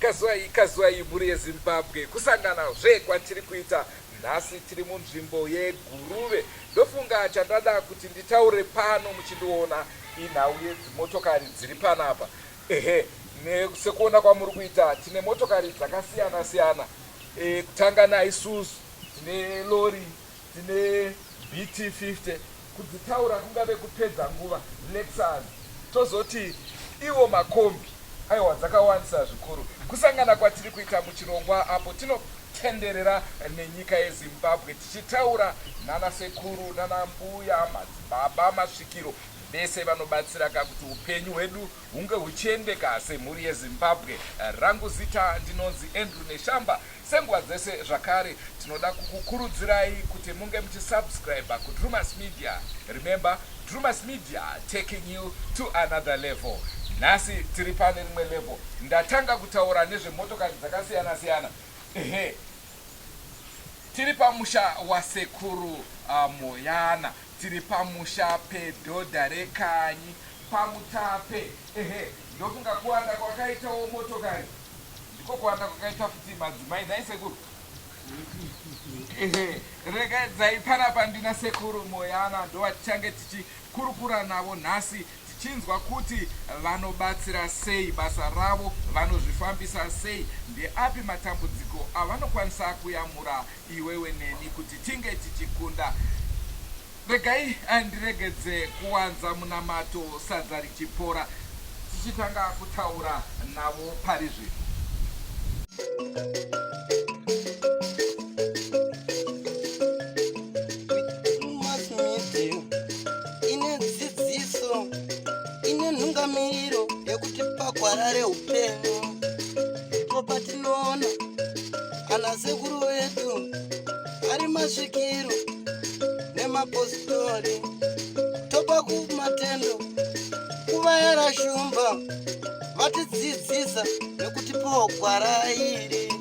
Kazuwai kazuwai mhuri yeZimbabwe kusangana zve kwatiri kuita nhasi tiri munzvimbo yeGuruve ndofunga chandada kuti nditaure pano muchindiona inhau yedzimotokari dziri panapa ehe sekuona kwamuri kuita tine motokari dzakasiyana siyana e, kutanga naIsuzu tine lori tine BT50 kudzitaura kungave kupedza nguva Lexus tozoti iwo makombi aiwa dzakawandisa zvikuru kusangana kwatiri kuita muchirongwa apo tinotenderera nenyika yeZimbabwe tichitaura nana sekuru nana mbuya madzibaba masvikiro vese vanobatsira ka kuti upenyu hwedu hunge huchiendeka semhuri yeZimbabwe rangu zita ndinonzi Andrew Neshamba Senguva dzese zvakare tinoda kukukurudzirai kuti munge muchisubscriber kuDrewmas Media. Remember, Drewmas Media taking you to another level. Nhasi tiri pane rimwe level. Ndatanga kutaura nezvemotokari dzakasiyana siyana. Ehe. Tiri pamusha wasekuru uh, Moyana. Tiri pamusha pedhodha rekanyi paMutape. Ehe, ndofunga kuwanda kwakaitawo motokari Ndiko kuwanda kwakaita futi madzimai nhai sekuru. Ehe, regedzai panapa ndina sekuru Moyana ndovatichange tichikurukura navo nhasi tichinzwa kuti vanobatsira sei basa ravo, vanozvifambisa sei, ndeapi matambudziko avanokwanisa kuyamura iwewe neni kuti tinge tichikunda. Regai ndiregedze kuwanza munamato sadza richipora tichitanga kutaura navo pari zvino. Ine dzidziso ine nhungamiriro yekutipa gwara reupenyu ndipo patinoona ana sekuru vedu ari masvikiro nemapositori topa kumatendo kuvayara shumba vatidzidzisa nekutipawo gwara iri.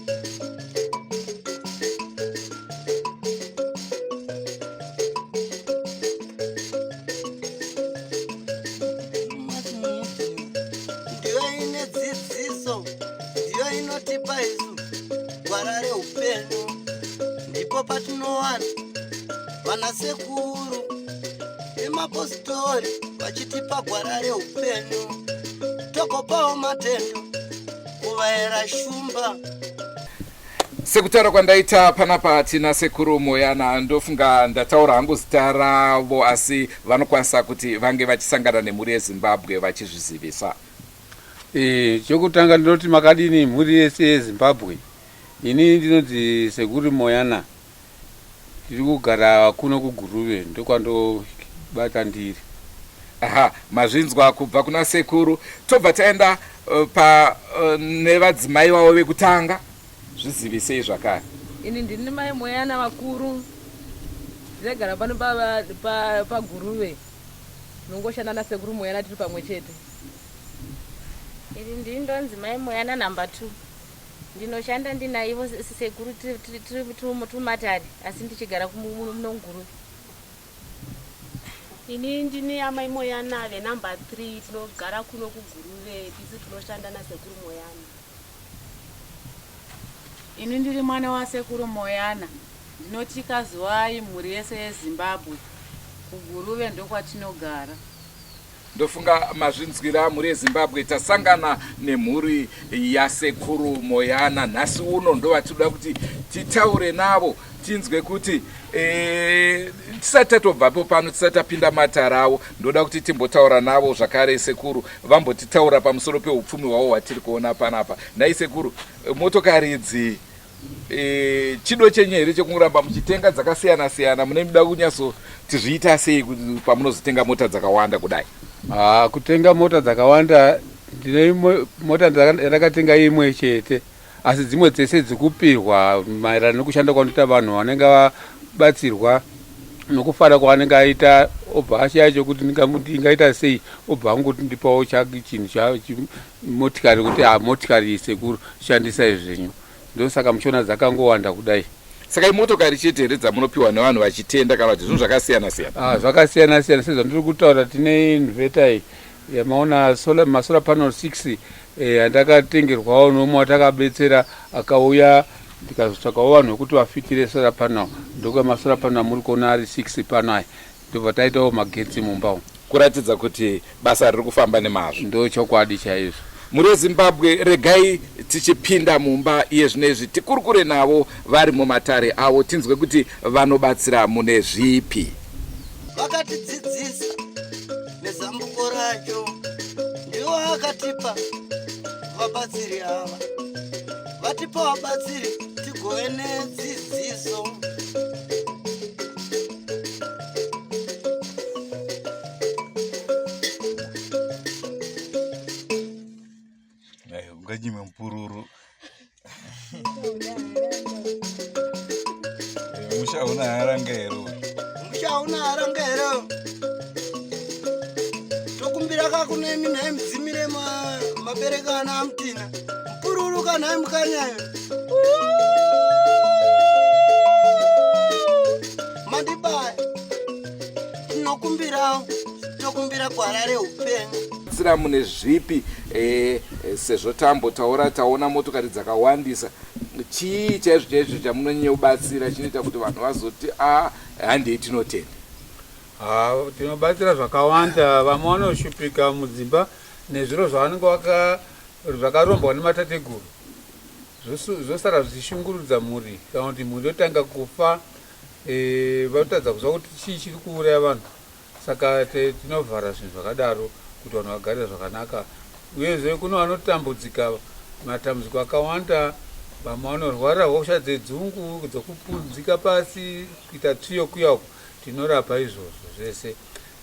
Ndiyo ine dzidziso, ndiyo inotipa isu gwara reupenyu. Ndipo patinowana vanasekuru nemapositori vachitipa gwara reupenyu, togopawo matendo kuvaera shumba. Sekutaura kwandaita panapa tina sekuru Moyana, ndofunga ndataura hangu zita ravo, asi vanokwanisa kuti vange vachisangana nemhuri yeZimbabwe vachizvizivisa. E, chokutanga ndinoti makadini mhuri yese yeZimbabwe. Ini ndinonzi Sekuru Moyana, ndiri kugara kuno kuGuruve, ndokwandobata ndiri. Aha, mazvinzwa kubva kuna sekuru. Tobva taenda pa nevadzimai vavo vekutanga. Zvizivisei zvakare. Ini ndini mai Moyana vakuru, ndinogara pano paGuruve, ndinongoshanda nasekuru Moyana tiri pamwe chete. Ini ndini ndonzi mai Moyana number 2. Ndinoshanda ndinaivo sekuru tiri mumatare asi ndichigara muno muGuruve. Ini ndini amai Moyana venumber 3 tinogara kuno kuGuruve tisu tinoshanda nasekuru Moyana. Ini ndiri mwana wasekuru Moyana ndinoti kazuwai mhuri yese yeZimbabwe kuGuruve ndokwatinogara. Ndofunga mazvinzwira mhuri yeZimbabwe, tasangana nemhuri yasekuru Moyana nhasi uno, ndovatinoda kuti titaure navo tinzwe kuti e, tisati tatobvapo pano, tisati tapinda matare avo, ndoda kuti timbotaura navo zvakare. Sekuru vambotitaura pamusoro peupfumi hwavo hwatiri kuona panapa. Nhai sekuru, motokari idzi E, chido chenyu here chekungoramba muchitenga dzakasiyana siyana? Mune muda kunyatsoti zviita sei pamunozotenga mota dzakawanda kudai? Ah, kutenga mota dzakawanda, ndine mota yandakatenga imwe chete, asi dzimwe dzese dzikupirwa maererano nekushanda kwanoita vanhu vanenge vabatsirwa nokufara kwaanenge aita, obva ashaya chokuti ndingaita sei, obva angoti ndipawo chinhu motikari kuti ah, motikari iyi sekuru shandisai zvenyu. Ndosaka muchiona dzakangowanda kudai. Saka imotokari chete here dzamunopiwa nevanhu vachitenda kana kuti zvinhu zvakasiyana siyana? Ah, zvakasiyana siyana sezvandiri kutaura, tine inverter iyi. Yamaona solar, masolar panel 6 eh, andakatengerwawo nomwe watakabetsera akauya ndikazotsvakawo vanhu vekuti vafitire solar panel ndokuya masolar panel amuri kuona ari 6 pano aya ndobva taitawo magetsi mumba umu. Kuratidza kuti basa riri kufamba nemazvo. Ndo chokwadi chaizvo. Mhuri yeZimbabwe regai tichipinda mumba iye zvino izvi tikurukure navo vari mumatare avo tinzwe kuti vanobatsira mune zvipi. Vakatidzidzisa nezambuko racho ndiwo akatipa vabatsiri ava vatipa vabatsiri tigove nedzidziso. Unganyime mupururu. Musha una haranga here? Musha una haranga here? Tokumbira ka kunemi nhai mudzimire mabereka ana amutina. Mupururu ka nhai mukanyayo. Mandibaya. Tinokumbirawo tokumbira gwara reupenyu. Batsira mune zvipi eh, sezvo tambotaura taona motokari dzakawandisa chii chaizvo chaizvo chamunonyanya kubatsira chinoita kuti vanhu vazoti a ah, handei tinotenda? Ha, tinobatsira zvakawanda. Vamwe vanoshupika mudzimba nezviro zvavanenge zvakarombwa nematateguru zvosara zvichishungurudza mhuri kana kuti mhuri yotanga kufa e, vatadza kuziva kuti chii chiri kuuraya vanhu. Saka tinovhara zvinhu zvakadaro kuti vanhu vagare zvakanaka. Uyezve kune vanotambudzika matambudziko akawanda, vamwe vanorwara hosha dzedzungu, dzekupunzika pasi, kuita tsviyo kuya uku, tinorapa izvozvo zvese.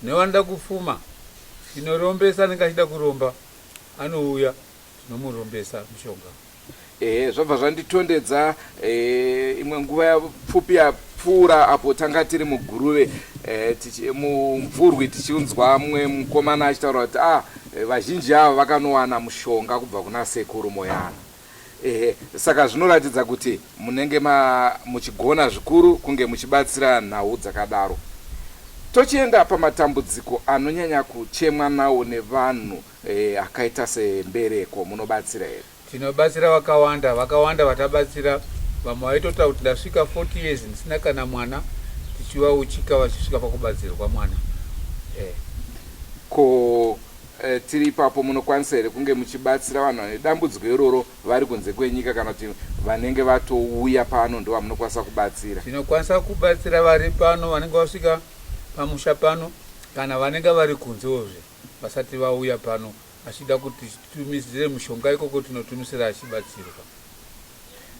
Nevanoda kufuma, tinorombesa anenge achida kuromba anouya tinomurombesa mishonga. Ehe, zvabva zvanditondedza e, imwe nguva pfupi yapfuura apo tanga tiri muGuruve e, tichi, mumvurwi tichinzwa mumwe mukomana achitaura kuti ah, eh, vazhinji ava vakanowana mushonga kubva kuna Sekuru Moyana. Ehe, saka zvinoratidza kuti munenge ma, muchigona zvikuru kunge muchibatsira nhau dzakadaro. Tochienda pamatambudziko anonyanya kuchemwa nawo nevanhu e, akaita sembereko munobatsira here? Tinobatsira vakawanda, vakawanda vatabatsira vamwe vaitotaura kuti ndasvika 40 years ndisina kana mwana tichivauchika vachisvika pakubatsirwa mwana eh. Ko eh, tiri ipapo munokwanisa here kunge muchibatsira vanhu vane dambudziko iroro vari kunze kwenyika kana kuti vanenge vatouya pano ndovamunokwanisa kubatsira? Tinokwanisa kubatsira vari pano vanenge vasvika pamusha pano kana vanenge vari kunzewozve vasati vauya pano achida kuti titumidzire mushonga ikoko tinotumisira achibatsirwa.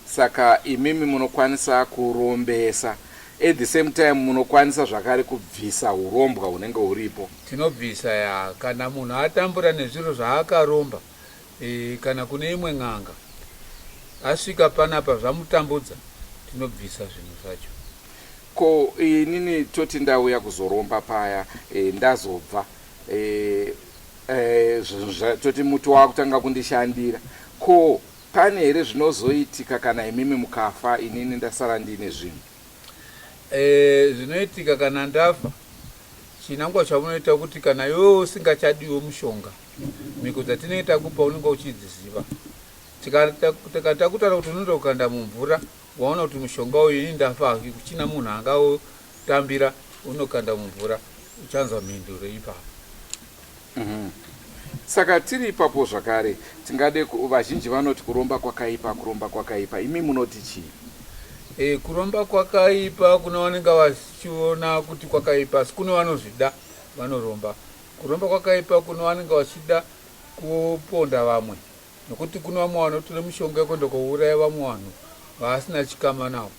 Saka imimi munokwanisa kurombesa at the same time munokwanisa zvakare kubvisa hurombwa hunenge huripo. Tinobvisa yaa kana munhu atambura nezviro zvaakaromba e, kana kune imwe n'anga asvika panapa zvamutambudza tinobvisa zvinhu zvacho. Ko inini toti ndauya kuzoromba paya e, ndazobva e, e, toti muti wakutanga kundishandira ko pane here zvinozoitika kana imimi mukafa inini ndasara ndiine zvinhu? E, zvinoitika kana ndafa chinangwa chamunoita kuti kana iwewe usingachadiwe mushonga mhiko dzatinenge takupa unenge uchidziziva tikakutaura kuti unoenda kukanda mumvura waona kuti mushonga uyu ini ndafa kuchina munhu angautambira unokanda mumvura uchanzwa mhinduro ipapo. Saka tiri ipapo zvakare tingade vazhinji vanoti kuromba kwakaipa kuromba kwakaipa imi munoti chii? E, kuromba kwakaipa kune vanenge vachiona kuti kwakaipa asi kune vanozvida vanoromba. Kuromba kwakaipa kune vanenge vachida kuponda vamwe nokuti kune vamwe vanotora mishonga yekuenda kouraya vamwe vanhu vaasina chikama navo.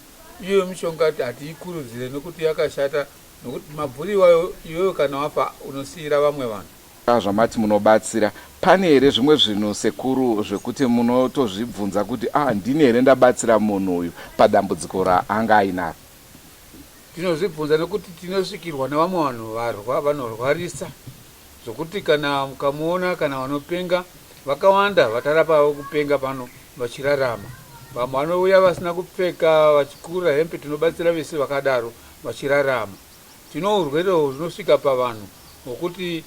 Iyoyo mishonga hatiikurudzire nokuti yakashata nokuti mabvuri iwayo iwewe kana wafa unosiira vamwe vanhu. Zvamati munobatsira pane here zvimwe zvinhu sekuru zvekuti munotozvibvunza kuti ah ndini here ndabatsira munhu uyu padambudziko raanga ainaro? Tinozvibvunza nekuti tinosvikirwa nevamwe vanhu varwa vanorwarisa zvokuti kana mukamuona kana vanopenga vakawanda vatarapa vokupenga pano vachirarama. Vamwe vanouya vasina kupfeka vachikura hembe tinobatsira vese vakadaro vachirarama. Tino urwere hunosvika pavanhu hwokuti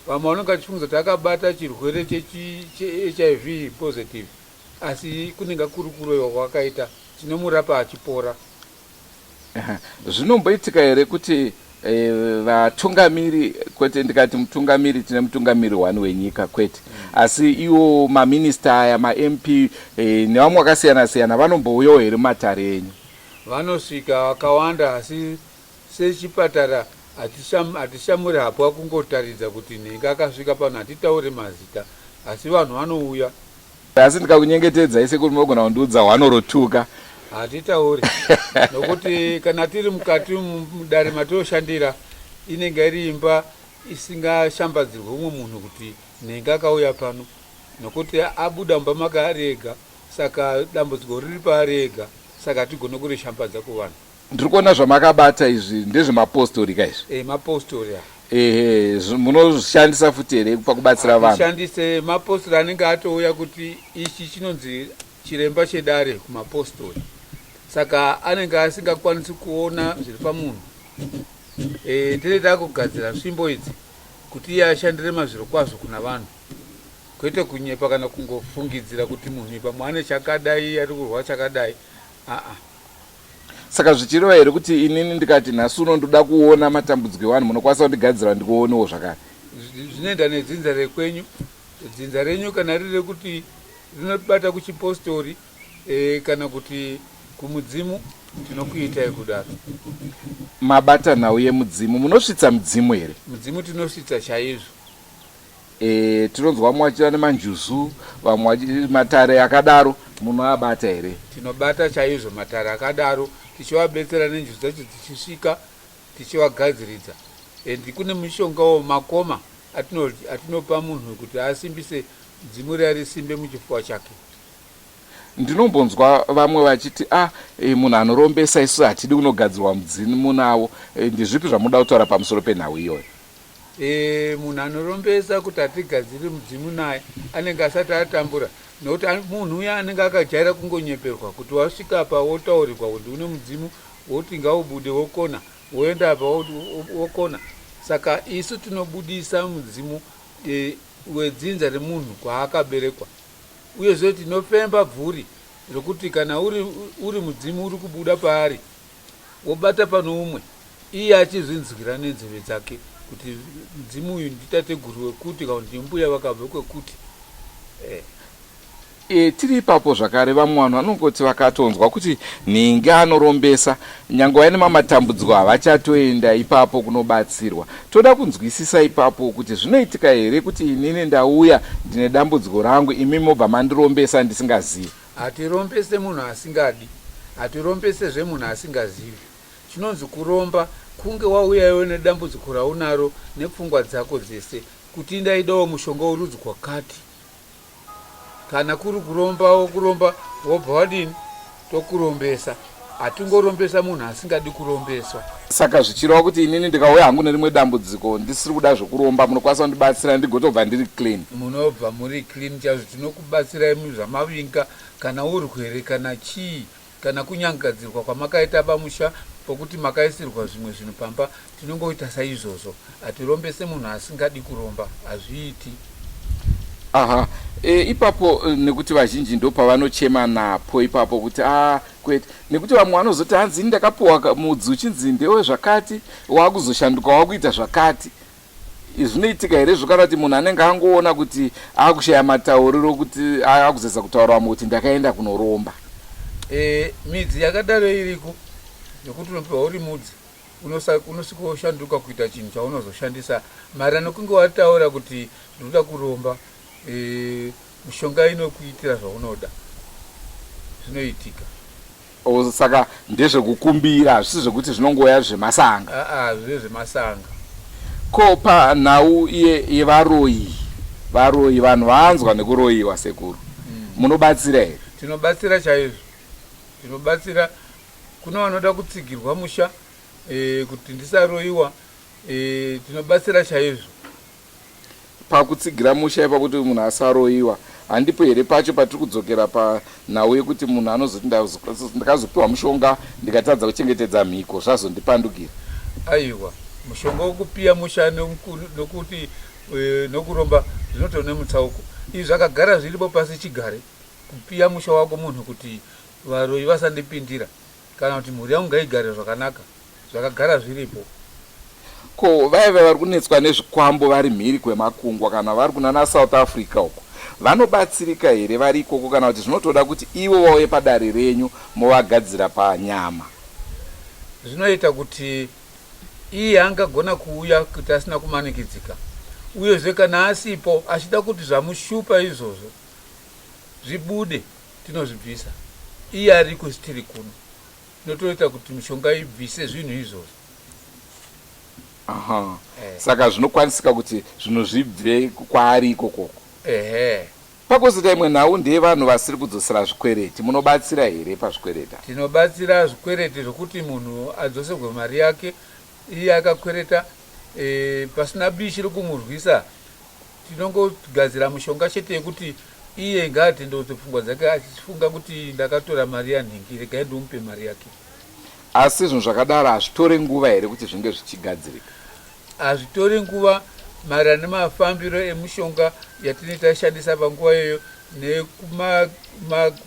Vamwe vanonge vachifungidzira kuti akabata chirwere cheHIV positive asi kunenge kuri kuroyiwa kwaakaita, tinomurapa achipora. Zvinomboitika here kuti eh, vatungamiri kwete ndikati mutungamiri tine mutungamiri one wenyika kwete mm. asi iwo maminista aya mamp eh, nevamwe vakasiyana siyana vanombouyawo here mumatare enyu vanosvika vakawanda asi sechipatara hatishamuri hapwa kungotaridza kuti nhingi akasvika pano hatitaure mazita asi vanhu vanouya Asi ndikakunyengetedzai sekuru munogona kundiudza one or two ka. Hatitauri nokuti kana tiri mukati mudare matoshandira inenge iri imba isingashambadzirwe umwe munhu kuti nhingi akauya pano nokuti abuda mumba make ari ega saka dambudziko riri paari ega saka hatigone kurishambadza kuvanhu. Ndiri kuona zvamakabata izvi ndezvemapostori ka izvi? Eh, mapostori aya. Ehe, munozvishandisa futi here pakubatsira vanhu? Shandise mapostori anenge atouya kuti ichi chinonzi chiremba chedare kumapostori. Saka anenge asingakwanisi kuona zviri pamunhu. Eh, tine takugadzira svimbo idzi kuti iye ashandire mazviro kwazvo kuna vanhu. Kwete kunyepa kana kungofungidzira kuti munhu pamwe ane chakadai ari kurwa chakadai. Aa. Saka zvichireva here kuti inini ndikati nhasi uno ndoda kuona matambudziko evanhu munokwanisa kundigadzira ndikuonewo zvakare? Zvinoenda nedzinza rekwenyu. Dzinza renyu kana riri rekuti rinobata kuchipostori e, kana kuti kumudzimu tinokuitai kudaro. Mabata nhau yemudzimu, munosvitsa mudzimu here? Mudzimu tinosvitsa chaizvo. E, tinonzwa vamwe vachiva nemanjuzu vamwe matare akadaro munoabata here? Tinobata chaizvo matare akadaro tichivabetsera nenjuzu dzacho dzichisvika tichivagadziridza and kune mishongawo makoma atinopa munhu kuti asimbise dzimu riya risimbe muchifuva chake. Ndinombonzwa vamwe vachiti ah, e, munhu anorombesa isu hatidi kunogadzirwa mudzimu navo. E, ndizvipi zvamunoda kutaura pamusoro penhau iyoyo? E, munhu anorombesa kuti hatigadziri mudzimu naye anenge asati atambura nokuti munhu uya anenge akajaira kungonyeperwa kuti wasvika apa wotaurirwa kuti une mudzimu woti ngaubude wokona woenda apa wokona saka isu tinobudisa mudzimu e, wedzinza remunhu kwaakaberekwa uyezve tinofemba bvuri rokuti kana uri, uri mudzimu uri kubuda paari wobata pano umwe iye achizvinzwira nenzeve dzake kuti mudzimu uyu nditateguru wekuti kana kuti ndimbuya vakabva kwekuti eh. E, tiri ipapo zvakare vamwe vanhu vanongoti vakatonzwa kuti nhingi anorombesa nyange vaine mamatambudziko havachatoenda ipapo kunobatsirwa toda kunzwisisa ipapo kuti zvinoitika here kuti inini ndauya ndine dambudziko rangu imi mobva mandirombesa ndisingazivi Hatirombese munhu asingadi, hatirombesezve munhu asingazivi. Chinonzi kuromba kunge wauya iwe nedambudziko raunaro nepfungwa dzako dzese kuti ndaidawo mushonga werudzi kwakati. Kana kuri kurombawo kuromba wobva wadini tokurombesa. Hatingorombesa munhu asingadi kurombeswa. Saka zvichireva kuti inini ndikauya hangu nerimwe dambudziko ndisiri kuda zvekuromba munokwanisa kundibatsira ndigotobva ndiri clean? Munobva muri clean chaizvo tinokubatsirai muzvamavinga kana urwere kana chii kana kunyangadzirwa kwamakaita pamusha pokuti makaisirwa zvimwe zvinhu pamba tinongoita saizvozvo hatirombese munhu asingadi kuromba hazviiti. Aha e, ipapo eh, nekuti vazhinji ndopavanochema napo ipapo kuti a ah, kwete nekuti vamwe vanozoti hanzi ini ndakapuwa mudzi uchinzi ndewe zvakati wakuzoshanduka wakuita zvakati zvinoitika here zvokana kuti munhu anenge angoona kuti akushaya matauriro kuti akuzeza kutaura vamwe kuti ndakaenda kunoromba e, midzi yakadaro iriko nekuti unopiwa uri mudzi unosvikoshanduka kuita chinhu chaunozoshandisa maererano kunge wataura kuti ndinoda kuromba e, mishonga inokuitira zvaunoda zvinoitika. Oh, saka ndezvekukumbira hazvisi zvekuti zvinongouya zvemasanga. Aa hazvisi zvemasanga. Ko panhau yevaroyi varoyi vanhu vanzwa nekuroyiwa sekuru mm. munobatsira here? Tinobatsira chaizvo, tinobatsira kune vanoda kutsigirwa musha e, kuti ndisaroyiwa e, tinobatsira chaizvo. Pakutsigira musha ipapo kuti munhu asaroiwa handipo here pacho patiri kudzokera panhau yekuti munhu anozoti ndakazopiwa mushonga ndikatadza kuchengetedza mhiko zvazondipandukira? Aiwa, mushonga wekupiya musha nokuti e, nokuromba zvinotove nemutsauko. Izvi zvakagara zviripo pasi chigare, kupiya musha wako munhu kuti varoyi vasandipindira kana kuti mhuri yangu ngaigare zvakanaka, zvakagara zviripo. Ko vaive vari kunetswa nezvikwambo vari mhiri kwemakungwa kana vari kunana South Africa uko vanobatsirika here vari ikoko kana kuti zvinotoda kuti ivo vauye padare renyu movagadzira panyama? Zvinoita kuti iye angagona kuuya kuti asina kumanikidzika uyezve kana asipo achida kuti zvamushupa izvozvo zvibude tinozvibvisa iye ariko isu tiri kuno tinotoita kuti mishonga ibvise zvinhu izvozvo. Aha. Eh. Saka zvinokwanisika kuti zvinhu zvibve kwaari ikokoko. Ehe. Pakozoita imwe nhau ndeyevanhu vasiri kudzosera zvikwereti. Munobatsira here pazvikwereti apa? Tinobatsira zvikwereti zvokuti munhu adzoserwe mari yake iye akakwereta e, pasina bishi rekumurwisa. Tinongogadzira mushonga chete yekuti iye ngaatendeutse pfungwa dzake achifunga kuti ndakatora mari yanhingi regai ndimupe mari yake. Asi zvinhu zvakadaro hazvitore nguva here kuti zvinge zvichigadzirika? Hazvitori nguva maererano nemafambiro emishonga yatinenge tashandisa panguva iyoyo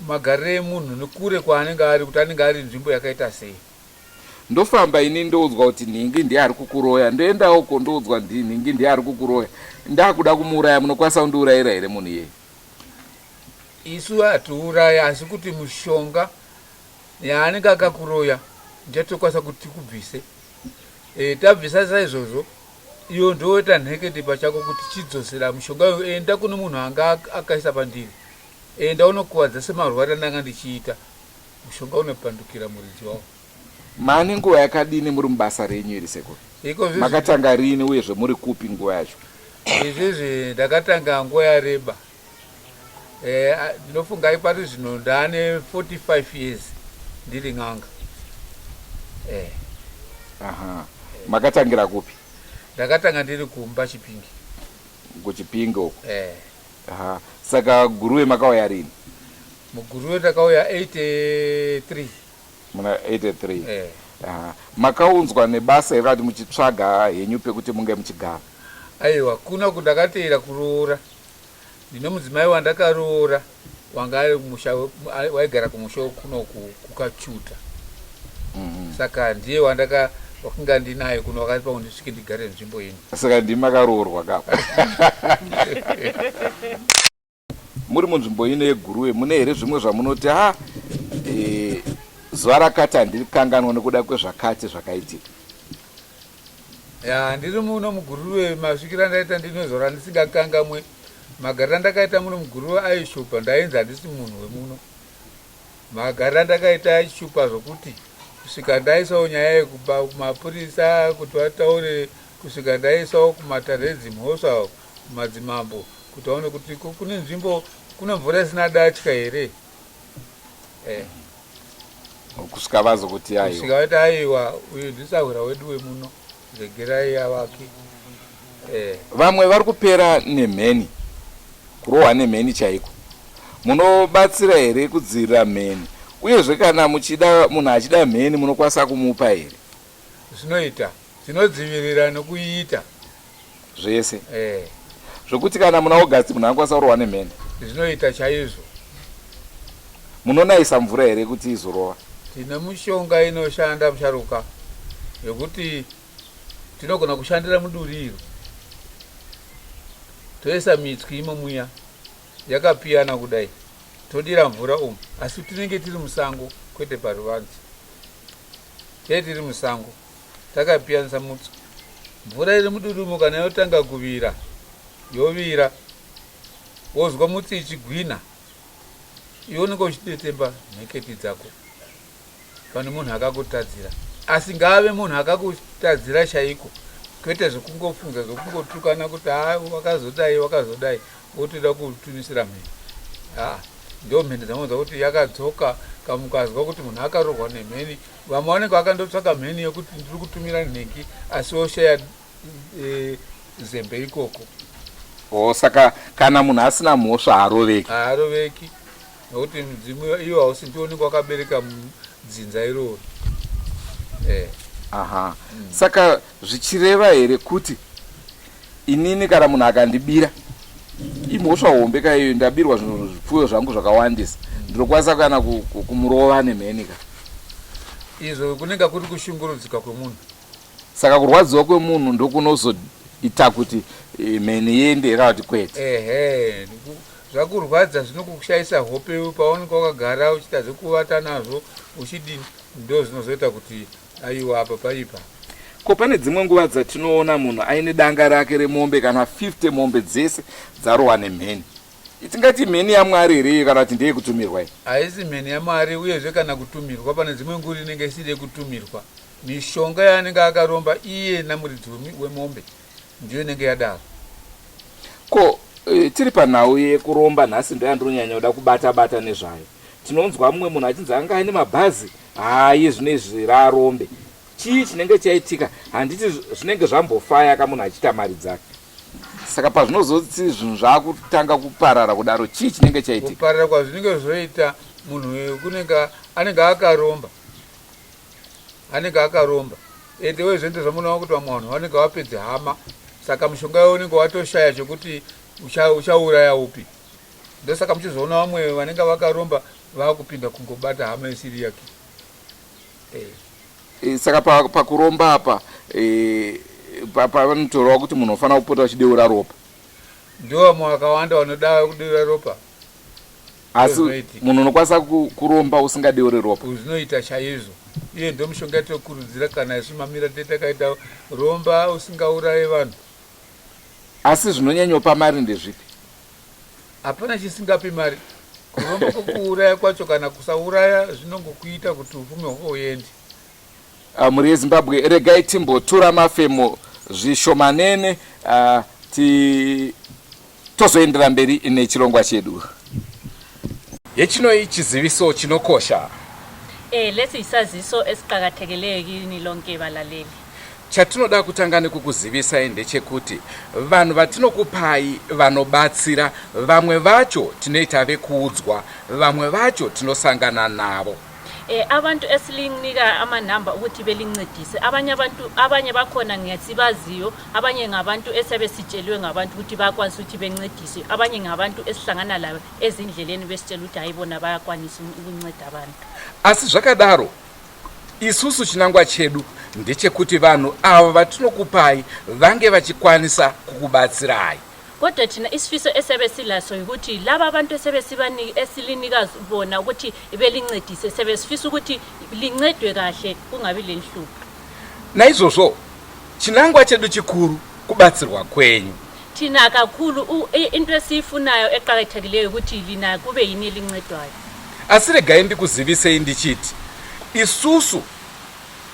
nemagariro emunhu nekure kwaanenge ari kuti anenge ari nzvimbo yakaita sei. Ndofamba ini ndoudzwa kuti nhingi ndiye ari kukuroya, ndoenda uko ndoudzwa nhingi ndiye ari kukuroya, ndakuda kumuuraya munokwanisa kundiurayira here munhu iyeye? Isu hatiuraya asi kuti mushonga yaanenge akakuroya ndiyatokwanisa kuti tikubvise. E, tabvisa saizvozvo iyo ndoita nhekete pachako kuti chidzosera mushonga uyu enda kune munhu anga akaisa pandiri enda unokuvadza semarwari andanga ndichiita mushonga unopandukira muridzi wawo. Mane nguva yakadini muri mubasa renyu iri sekuru? Makatanga rini uyezve muri kupi nguva yacho? Izvizvi ndakatanga nguva yareba Eh, ndinofunga pari zvino ndaane 45 years ndiri n'anga. Eh. Aha. Makatangira kupi? Ndakatanga ndiri kumba Chipinge. KuChipinge uko? Eh. Aha. Saka Guruve makauya rini? MuGuruve takauya 83. Muna 83? Eh. Aha. Makaunzwa nebasa here kana kuti muchitsvaga henyu pekuti munge muchigara? Aiwa, kuno ndakateera kuroora. Ndine mudzimai wandakaroora wanga ari kumusha waigara kumusha kuno kuKachuta. Saka ndiye wandaka wakanga ndinaye kuno wakaipa kuti ndisvike ndigare nzvimbo ino. Saka ndimi makaroorwa kapa. Muri munzvimbo ino yeGuruve mune here zvimwe zvamunoti ha e, zuva rakati handirikanganwa nekuda kwezvakati zvakaitika? Ya, ndiri muno muGuruve masvikiro andaita ndine zuva randisingakangamwe. Magariro andakaita muno muGuruve aishupa, ndainzi handisi munhu wemuno. Magariro andakaita aishupa zvokuti kusvika ndaisawo nyaya yekuba kumapurisa kuti vataure, kusvika ndaisawo kumatare edzimhosva kumadzimambo kuti vaone kuti kune nzvimbo kune mvura isina datya here. Eh. Kusvika vazokuti aiwa. Kusvika vati aiwa uyu ndisahwira wedu wemuno regerai avake. Eh. Vamwe vari kupera nemheni kurohwa nemheni chaiko. Munobatsira here kudzivirira mheni? Uyezve kana muchida munhu achida mheni munokwanisa kumupa here? Zvinoita. Tinodzivirira nekuiita. Zvese. Eh. Zvekuti kana muna August munhu anokwanisa kurohwa nemheni. Zvinoita chaizvo. Munonaisa mvura here kuti izorova? Tine mushonga inoshanda musharuka yekuti tinogona kushandira muduri iro toisa mitswi imo muya yakapiyana kudai todira mvura umu asi tinenge tiri musango kwete paruvanze tee tiri musango Takapiyanisa mutswi. Mvura iri muduri umo kana yotanga kuvira, yovira, wozwa mutsi ichigwina, iwe unenge uchidetemba nheketi dzako pane munhu akakutadzira. Asi ngaave munhu akakutadzira chaiko, kwete zvekungofunga zvekungotukana kuti haa wakazodai wakazodai wotoda kutumisira mheni. Haa ndo mheni dzamunonzwa kuti yakadzoka kamukazwa kuti munhu akarohwa nemheni Vamwe vanenge vakandotsvaka mheni yekuti ndiri kutumira nhingi asi woshaya e, zembe ikoko. Oh, saka kana munhu asina mhosva haaroveki. Haaroveki nokuti mudzimu iwo hausi ndiwo unenge wakabereka dzinza iroro. Eh. Aha. Saka zvichireva here kuti Inini kana munhu akandibira imhosva hombe ka iyoyo, ndabirwa zvinhu zvipfuyo zvangu zvakawandisa, ndinokwanisa kana kumurova nemheni ka. Izvo kunenge kuri kushungurudzika kwemunhu. Saka kurwadziwa kwemunhu ndokunozoita kuti eh, mheni iende kana kuti kwete. Ehe, zvakurwadza zvinokushayisa hope paunenge wakagara uchitadza kuvata nazvo uchidini, ndozvinozoita kuti aiwa apa paipa. Ko pane dzimwe nguva dzatinoona munhu aine danga rake remombe kana 50 mombe dzese dzarohwa nemheni. Tingati imheni yaMwari here iyo kana kuti ndeyekutumirwa iyi? Haisi mheni yaMwari uyezve kana kutumirwa pane dzimwe nguri inenge isiri yekutumirwa. Mishonga yaanenge akaromba iye namuridzi wemombe ndiyo inenge yadaro. Ko e, tiri panhau yekuromba nhasi ndoyandinonyanya kuda kubata bata nezvayo. Tinonzwa mumwe munhu achinzi anga aine mabhazi haayi zvino izvi raarombe. Chii chinenge chaitika? Handiti zvinenge zvambofaya ka munhu achiita mari dzake. Saka pazvinozoti zvinhu zvakutanga kuparara kudaro chii chinenge chaitika? Kuparara kwazvinenge zvoita munhu uyu kunenge anenge akaromba. Anenge akaromba. Ende wezve ndozvamunoona kuti vamwe vanhu vanenge vapedza hama saka mushonga iwo unenge watoshaya chekuti uchauraya upi. Ndosaka muchizoona vamwe vanenge vakaromba vakupinda kungobata hama isiri yake. Eh. eh saka pakuromba pa apa eh, panotorwa kuti munhu unofanira kupota uchideura ropa. Ndivo vamwe vakawanda vanoda kudeura ropa. Asi munhu unokwanisa kuromba usingadeure ropa. Zvinoita chaizvo. Iye ndomishonga yatinokurudzira kana isu mamira takaita romba usingauraye vanhu. Asi zvinonyanyopa mari ndezvipi? Hapana chisingapi mari. Kuromba kwokuuraya kwacho kana kusauraya zvinongokuita kuti upfumi hwako huende. Ah, mhuri yeZimbabwe regai timbotura mafemo zvishomanene uh, ti tozoendera mberi nechirongwa chedu. Hechinoi chiziviso chinokosha. E, lesi yisaziso esiqakathekileyo kini lonke balaleli. Chatinoda kutanga nekukuzivisai ndechekuti vanhu vatinokupai vanobatsira, vamwe vacho tinoita vekuudzwa, vamwe vacho tinosangana navo. Eh, abantu esilinika amanamba ukuthi belincedise abanye abantu abanye bakhona ngesibaziyo abanye ngabantu esebesitsheliwe ngabantu ukuthi bayakwanisa ukuthi bencedise abanye ngabantu esihlangana labo ezindleleni besitshela ukuthi hayi bona bayakwanisa ukunceda abantu. Asi zvakadaro Isusu chinangwa chedu ndechekuti vanhu ava vatinokupai vange vachikwanisa kukubatsirai. Kodwa thina isifiso esiyabe silaso yikuthi laba abantu esiyabe esilinika bona ukuthi belincedise siyabe sifisa ukuthi lincedwe kahle kungabi lenhlupho. Naizvozvo chinangwa chedu chikuru kubatsirwa kwenyu. Thina kakhulu into esiyifunayo eqakathekileyo ukuthi lina kube yini elincedwayo. Asi regai ndikuzivisei ndichiti isusu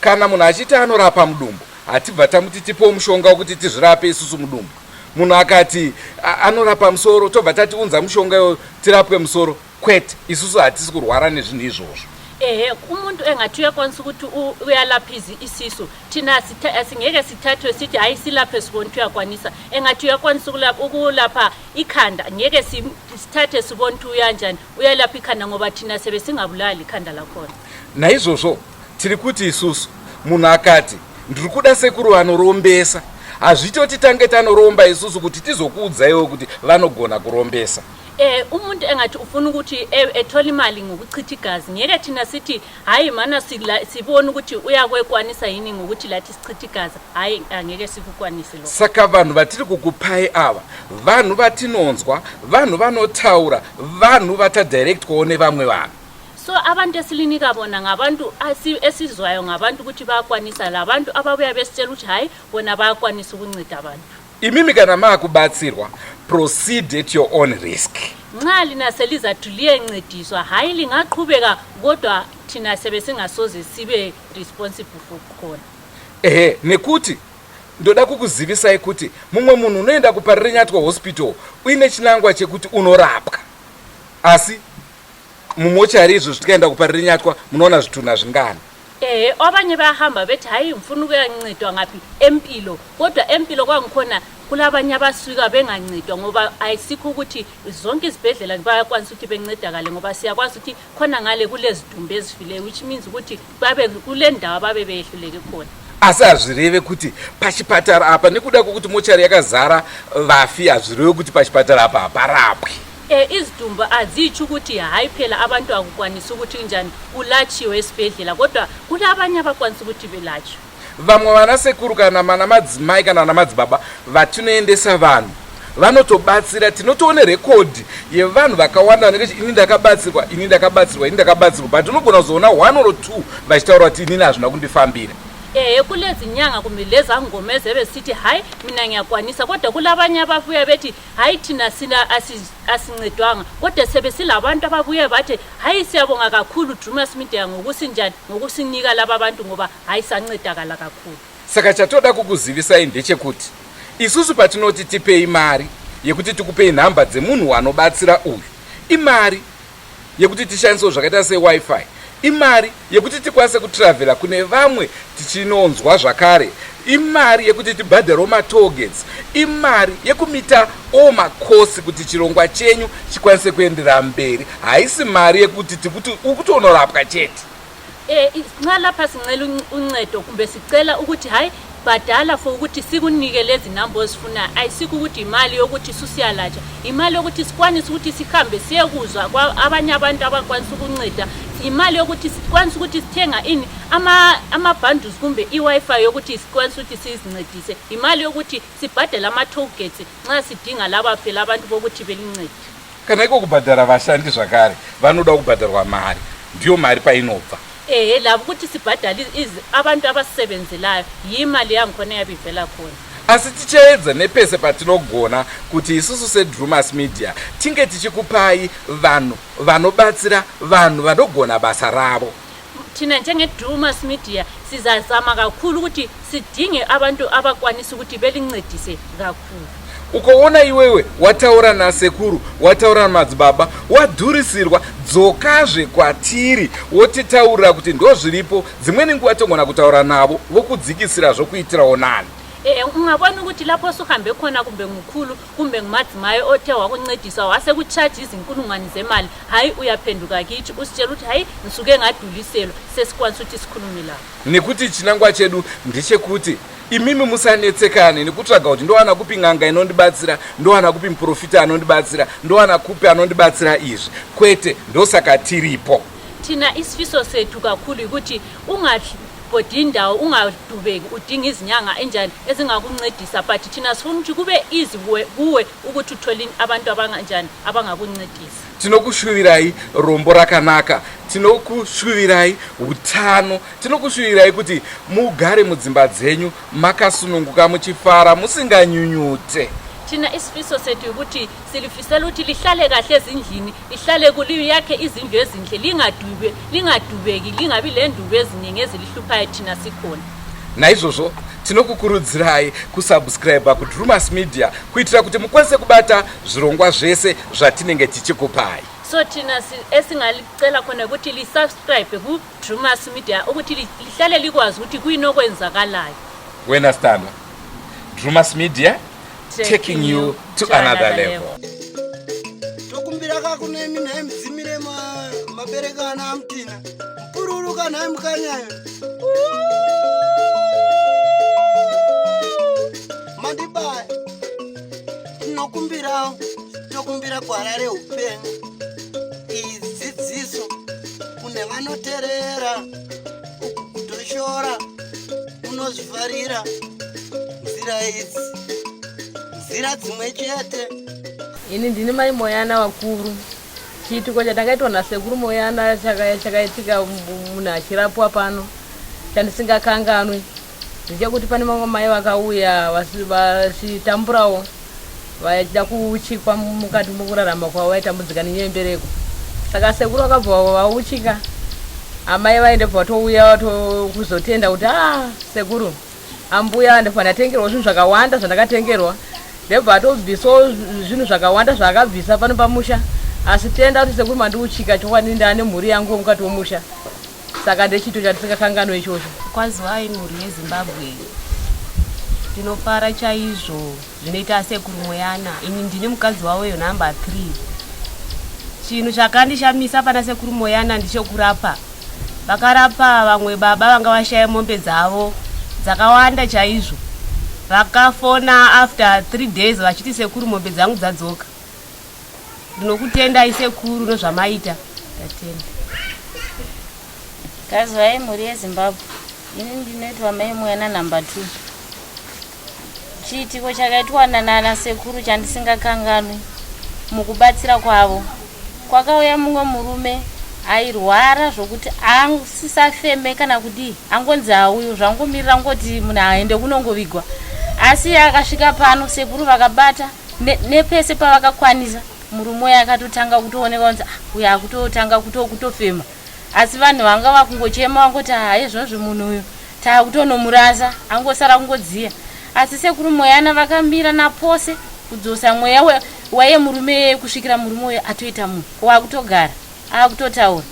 kana munhu achiti anorapa mudumbu hatibva tamuti tipewo mushonga wekuti tizvirape isusu mudumbu. Munhu akati anorapa musoro tobva tati unza mushonga iwo tirapwe musoro. Kwete, isusu hatisi kurwara nezvinhu izvozvo. Ehe, umuntu engathi uyakwanisa ukuthi uyalapha isisu thina asingeke sithathwe sithi hayi silaphe sibone ukuthi uyakwanisa. Engathi uyakwanisa ukulapha ikhanda ngeke sithathe sibone ukuthi uyanjani uyalapha ikhanda ngoba thina sebe singabulali ikhanda lakhona. Naizvozvo tiri kuti isusu munhu akati ndiri kuda sekuru vanorombesa hazviite kuti tange tanoromba isusu kuti tizokuudzaiwo kuti vanogona kurombesa. Eh umuntu engathi ufuna ukuthi e, ethole imali ngokuchitha igazi ngeke thina sithi hayi mana sibone ukuthi uyakwekwanisa yini ngokuthi lathi sichithe igazi hayi angeke sikukwanise lokho. Saka vanhu vatiri kukupai ava vanhu vatinonzwa vanhu vanotaura vanhu vatadirectwawo nevamwe vanhu. So abantu esilinika bona ngabantu esizwayo ngabantu ukuthi bayakwanisa labantu ababuya besitshela ukuthi hayi bona bayakwanisa ukunceda abantu. Imimi kana maakubatsirwa proceed at your own risk. Nxa lina selizathi liyencediswa hayi lingaqhubeka kodwa thina sebe singasoze sibe responsible for khona. Ehe nekuti ndoda kukuzivisai kuti mumwe munhu unoenda kuParirenyatwa Hospital uine chinangwa chekuti unorapwa asi mumochari izvozvi tikaenda kuParirenyatwa munoona zvitunha zvingani. Ehe abanye bayahamba bethi hayi ngifuna ukuyancedwa ngaphi empilo kodwa empilo kwangikhona kulabanye abasuka bengancedwa ngoba ayisikho ukuthi zonke izibhedlela bayakwanisa ukuthi bencedakale ngoba siyakwazi ukuthi khona ngale kulezidumbu ezifileyo which means ukuthi babe kule ndawo ababe beyehluleke khona. Asi hazvireve kuti pachipatara apa nekuda kwokuti mochari yakazara vafi hazvireve kuti pachipatara apa haparapwi. E, izidumbu azitsho ukuthi hayi phela abantu akukwanisi ukuthi njani kulatshiwe esibhedlela kodwa kulabanye abakwanisa ukuthi belatshwe. Vamwe vana sekuru kana mana madzimai kana vana madzibaba vatinoendesa vanhu vanotobatsira tinotoone rekodhi yevanhu vakawanda vanenge ini ndakabatsirwa ini ndakabatsirwa ini ndakabatsirwa but unogona kuzoona one or two vachitaura kuti inini hazvina kundifambira. Ehe kulezinyanga kumbe lezangoma ezebesithi hayi mina ngiyakwanisa kodwa kulabanye ababuya bethi hayi thina sina asincedwanga kodwa sebe silabantu ababuye bathi hayi siyabonga kakhulu Drumas Media ngokusinjani ngokusinika laba bantu ngoba hayi sancedakala kakhulu. Saka chatoda kukuzivisai ndechekuti isusu patinoti tipei mari yekuti tikupei nhamba dzemunhu anobatsira uyu imari yekuti tishandisewo zvakaita seWiFi, imari yekuti tikwanise kutravhela kune vamwe tichinonzwa zvakare, imari yekuti tibhadharewo matollgates, imari yekumita all makosi kuti chirongwa chenyu chikwanise kuendera mberi. Haisi mari yekuti tikuti ukutonorapwa chete. Eh, nxa lapha sincela uncedo kumbe sicela ukuthi hayi bhadala for ukuthi sikunike lezi namba ozifunayo ayisikho ukuthi imali yokuthi susiyalatsha imali yokuthi sikwanise ukuthi sihambe siyekuzwa abanye abantu abakwanisa ukunceda imali yokuthi sikwanise ukuthi sithenga ini ama-bundles kumbe i-wi-fi yokuthi sikwanise ukuthi sizincedise imali yokuthi sibhadele ama-tollgates nxa sidinga laba phela abantu bokuthi belincede. Kana iko kubhadhara vashandi zvakare vanoda kubhadharwa mari ndiyo mari painobva. Ehe labo ukuthi sibhadale abantu abasisebenzelayo yiyo imali yangikhona eyabe ivela khona. Asi tichaedza nepese patinogona kuti isusu seDrewmas Media tinge tichikupai vanhu vanobatsira vanhu vanogona basa ravo. Thina njengeDrewmas Media sizazama kakhulu ukuthi sidinge abantu abakwanisa ukuthi belincedise kakhulu. Ukaona iwewe wataura nasekuru wataura namadzibaba wadhurisirwa dzokazve kwatiri wotitaurira kuti ndozviripo dzimweni nguva togona kutaura navo vokudzikisira zvokuitirawo nani. Eh, ungabona ukuthi lapho osuhambe khona kumbe ngukhulu kumbe ngumadzimai othe wakuncedisa wasekutshaja izinkulungwane zemali hayi uyaphenduka kithi usitshela ukuthi hayi ngisuke ngaduliselwa sesikwanisa ukuthi sikhulume labo. Nekuti chinangwa chedu ndechekuti imimi musanetsekane nekutsvaga kuti ndowana kupi n'anga inondibatsira ndowana kupi muprofita anondibatsira ndowana kupi anondibatsira izvi kwete ndosaka tiripo. Thina isifiso sethu kakhulu yikuthi ungabhodi indawo ungadubeki udinga izinyanga enjani ezingakuncedisa but thina sifuna ukuthi kube easy kuwe ukuthi uthole abantu abanganjani abangakuncedisa. Tinokushuvirai rombo rakanaka, tinokushuvirai utano, tinokushuvirai kuti mugare mudzimba dzenyu makasununguka muchifara musinganyunyute. Thina isifiso sethu ukuthi silifisela ukuthi lihlale kahle ezindlini lihlale kuliyakhe izindlu ezinhle lingadube lingadubeki lingabi lendubo eziningi ezilihluphayo thina sikhona. Naizvozvo tinokukurudzirai kusubscriber kuDrewmas Media kuitira kuti mukwanise kubata zvirongwa zvese zvatinenge tichikupai. So thina esingalicela khona ukuthi lisubscribe kuDrewmas Media ukuthi lihlale likwazi ukuthi kuyini okwenzakalayo. Wena Sthandwa, Drewmas Media taking you to another level. Tokumbira kakunemi nhai mudzimire mabereka ana amutina mupururuka nhai mukanyayo mandibaya tinokumbirawo tokumbira gwara reupenyu iyi dzidziso kune vanoterera uku kutoshora unozvifarira nzira idzi nzira dzimwe chete. Ini ndini mai Moyana vakuru. Chiitiko chatakaitwa nasekuru Moyana chakaitika munhu achirapwa pano chandisingakanganwi ndechekuti pane mamwe mai vakauya vachitamburawo vachida kuuchikwa mukati mokurarama kwavo vaitambudzika nenyaya yembereko saka sekuru vakabva vauchika amai vaende bva vatouya kuzotenda kuti a ah, sekuru ambuya ndobva ndatengerwa zvinhu zvakawanda zvandakatengerwa ndobva atobvisawo zvinhu zvakawanda zvaakabvisa pano pamusha asi tenda kuti sekuru mandiuchika chokwadi ndane mhuri yangu mukati womusha Saka ndechiito chandisingakanganwe ichocho. Kwaziwai mhuri yeZimbabwe. Ndinofara chaizvo zvinoita asekuru Moyana. Ini ndini mukadzi wavo uyo number 3. Chinhu chakandishamisa pana sekuru Moyana ndichokurapa. Vakarapa vamwe baba vanga vashaya mombe dzavo Dzakawanda chaizvo. Vakafona after 3 days vachiti sekuru mombe dzangu dzadzoka. Ndinokutendai sekuru nezvamaita. Ndatenda. Kazwai mhuri yeZimbabwe. Ini ndinoitwa mai Muyana number 2. Chiitiko chakaitwa nana sekuru chandisingakanganwi mukubatsira kwavo. Kwakauya mumwe murume airwara zvokuti asisafeme kana kudii angonzi auyu zvangomirira ngoti munhu aende kunongovigwa asi akasvika pano sekuru vakabata nepese pavakakwanisa murume uyo akatotanga kutooneka kunzi ah, uyo akutotanga kutofema asi vanhu vanga vakungochema vangoti haye zvinozvi munhu uyu takutonomurasa angosara kungodziya asi sekuru moyana vakamira napose kudzosa mweya waiye murume iyeye kusvikira murume uyo atoita munhu wakutogara akutotaura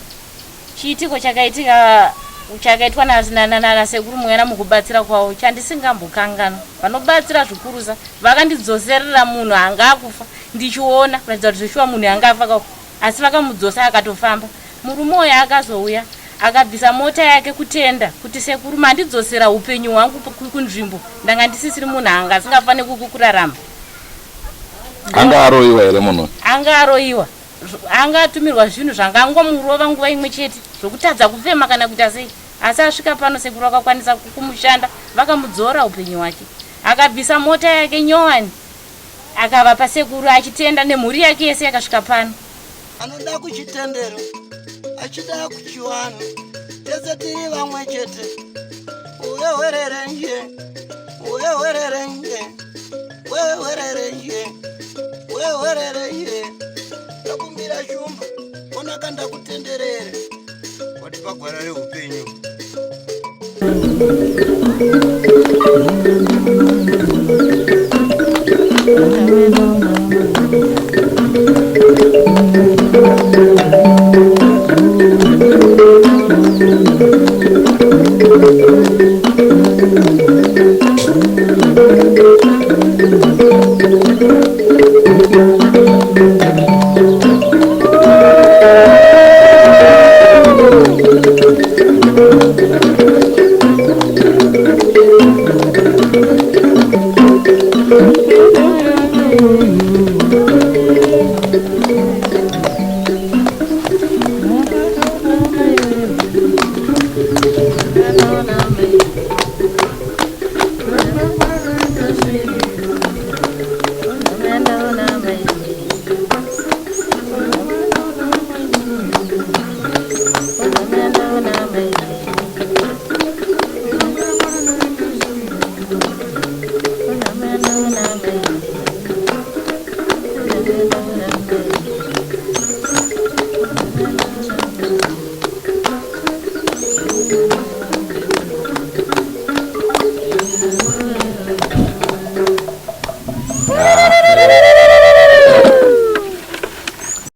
chiitiko chakaitika chakaitwa nasekuru moyana mukubatsira kwavo chandisingambokanganwa vanobatsira zvikurusa vakandidzoserera munhu anga akufa ndichiona kuratidza kuti zveshuwa munhu anga afa kako asi vakamudzosa akatofamba murume uyo akazouya akabvisa mota yake kutenda kuti sekuru mandidzosera upenyu hwangu kunzvimbo ndanga ndisisiri munhu anga asingafaniri kurarama anga aroiwa here munhu anga aroiwa anga atumirwa zvinhu zvanga angomurova nguva imwe chete zvokutadza kufema kana kuita sei asi asvika pano sekuru vakakwanisa kumushanda vakamudzora upenyu hwake akabvisa mota yake nyowani akavapa sekuru achitenda nemhuri yake yese yakasvika pano anoda kuchitendero achida kuchiwanhu tese tiri vamwe chete uwehwererenje uwehwererenje wehwererenje wehwererenje ndakumbira shumba onaka ndakutenderere watipa gwara reupenyu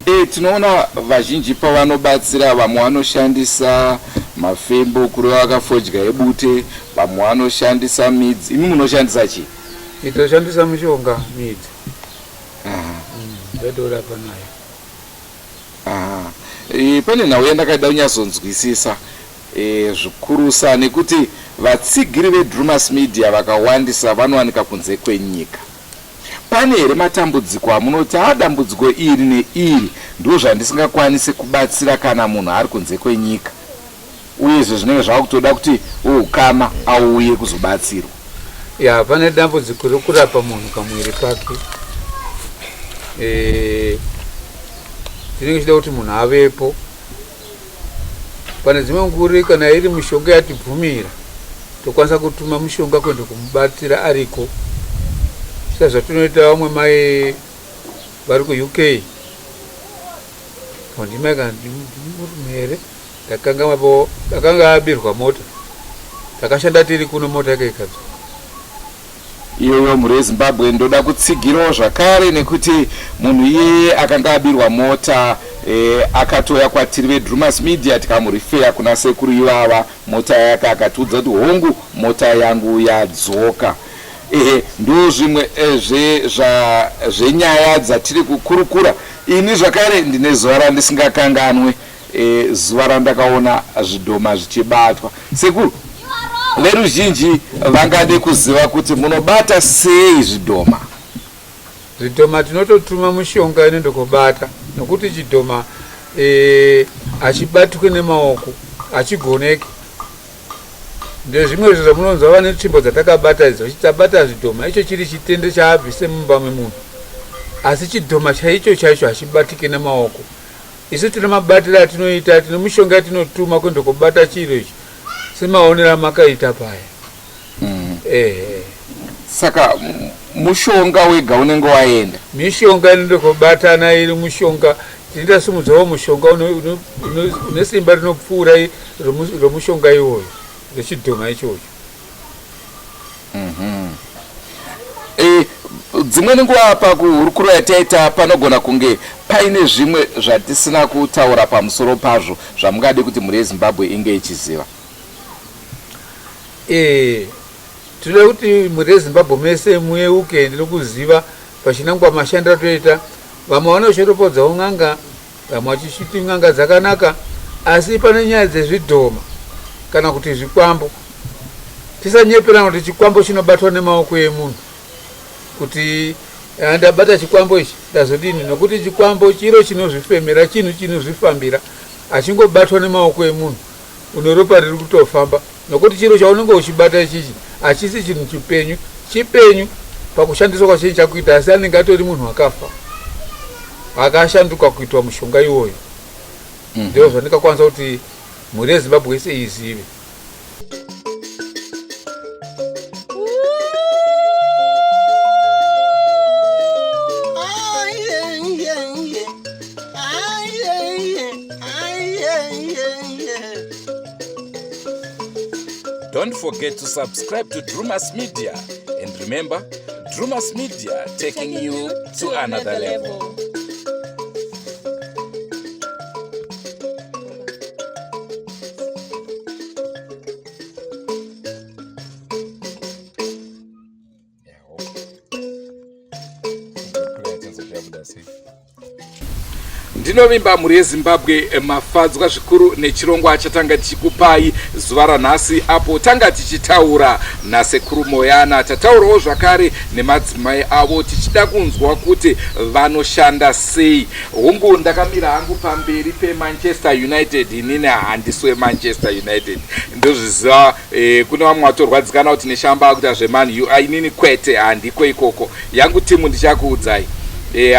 Eh, tinoona vazhinji pavanobatsira vamwe vanoshandisa mafembo kureva vakafodya ebute vamwe vanoshandisa midzi imi munoshandisa chii Itoshandisa mishonga midzi. Ndotorapa nayo. Aha. E, pane nhau yandakada kunyatsonzwisisa e, zvikurusa nekuti vatsigiri vedrumas media vakawandisa vanowanika kunze kwenyika pane here matambudziko amunoti a dambudziko iri neiri ndo zvandisingakwanise kubatsira kana munhu ari kunze kwenyika uyezve zvinenge zvava kutoda kuti weukama auye kuzobatsirwa Ya, pane dambudziko rekurapa munhu kamuviri kake. Eh, tinenge tichida kuti munhu avepo. Pane dzimwe nguri kana iri mishonga yatibvumira, tokwanisa kutuma mushonga kuenda kumubatsira ariko. Sezvatinoita vamwe mai vari kuUK. Ndimai kana ndimurume here? Ndakangamwa po akanga abirwa mota. Takashanda tiri kuno mota yake ikabva. Iyoyo mhuri yeZimbabwe ndoda kutsigirawo zvakare nekuti munhu iyeye akanga abirwa mota e, akatouya kwatiri veDrumas Media tikamurifeya kuna sekuru ivava mota yake akatiudza kuti hongu mota yangu yadzoka. Ehe ndo zvimwe eh, zve zva zvenyaya dzatiri kukurukura. Ini zvakare ndine zuva randisingakanganwe e, zuva randakaona zvidhoma zvichibatwa. Sekuru, Veruzhinji vangade kuziva kuti munobata sei zvidhoma. Zvidhoma tinototuma mushonga inoenda kobata nokuti chidhoma eh, hachibatwe nemaoko, hachigoneki. Ndezvimwe izvo zvamunonzwa vane tsvimbo dzatakabata idzo vachiti tabata zvidhoma, icho chiri chitende chaabvise mumba memunhu. Asi chidhoma chaicho chaicho hachibatike nemaoko. Isu tine mabatiro atinoita, tine mishonga yatinotuma kuenda kobata chiro ichi semaonero amakaita paya. Ehe. Saka mushonga wega unenge waenda. Mishonga inoenda kobatana iri mushonga, tinoita simudzawo mushonga une simba rinopfuura romushonga iwoyo, rechidhoma ichocho. E, dzimweni nguva pakuhurukuro yataita panogona kunge paine zvimwe zvatisina kutaura pamusoro pazvo zvamungade kuti mhuri yeZimbabwe inge ichiziva. E, tinoda kuti mhuri yeZimbabwe mese muyeuke nekuziva pachinangwa mashandiro atoita. Vamwe vanoshoropodzawo n'anga, vamwe vachiti n'anga dzakanaka, asi pane nyaya dzezvidhoma kana kuti zvikwambo. Tisanyeperana kuti chikwambo chinobatwa nemaoko emunhu kuti ndabata chikwambo ichi ndazodini, nokuti chikwambo chiro chinozvifemera, chinhu chinozvifambira, hachingobatwa nemaoko emunhu une ropa riri kutofamba, nokuti chiro chaunenge uchibata ichichi hachisi chinhu chipenyu, chipenyu pakushandiswa kwachinhu chakuita, asi anenge atori munhu akafa akashanduka kuitwa mushonga iwoyo. Ndizvo zvandingakwanisa kuti mhuri yeZimbabwe yese izive. Don't forget to subscribe to Drewmas Media. And remember, Drewmas Media taking you to another level. Ndinovimba mhuri yeZimbabwe mafadzwa zvikuru nechirongwa chatanga tichikupai zuva ranhasi apo tanga tichitaura naSekuru Moyana. Tataurawo zvakare nemadzimai avo tichida kunzwa kuti vanoshanda sei. Hongu, ndakamira hangu pamberi peManchester United, inini handisi weManchester United, ndozviziva. Kune vamwe vatorwadzikana kuti Neshamba akuita zveMan U, inini kwete, handiko ikoko. Yangu timu ndichakuudzai.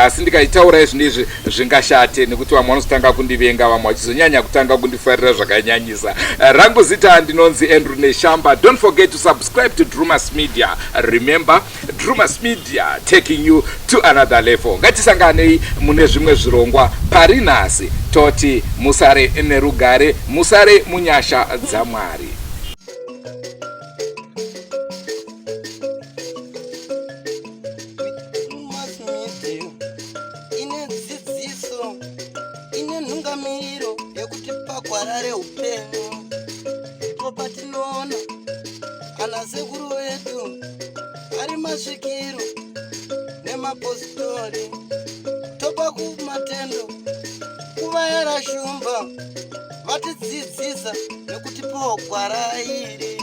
Asi ndikaitaura izvi ndizvi zvingashate nekuti vamwe vanozotanga kundivenga, vamwe vachizonyanya kutanga kundifarira zvakanyanyisa. Rangu zita ndinonzi Andrew Neshamba. Don't forget to subscribe to Drewmas Media. Remember, Drewmas Media taking you to another level. Ngatisanganei mune zvimwe zvirongwa pari nhasi. Toti musare nerugare, musare munyasha dzaMwari. Ine dzidziso, ine nhungamiro yekutipa gwara reupenyu. Ndipo patinoona ana sekuru vedu ari masvikiro nemapositori, topa kumatendo kuvayera shumba vatidzidzisa nekutipawo gwara iri.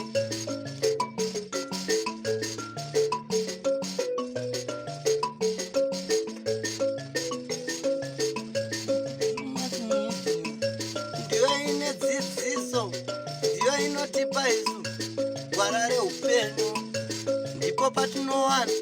Ndiyo ine dzidziso, ndiyo inotipa isu gwara reupenyu. Ndipo patinowana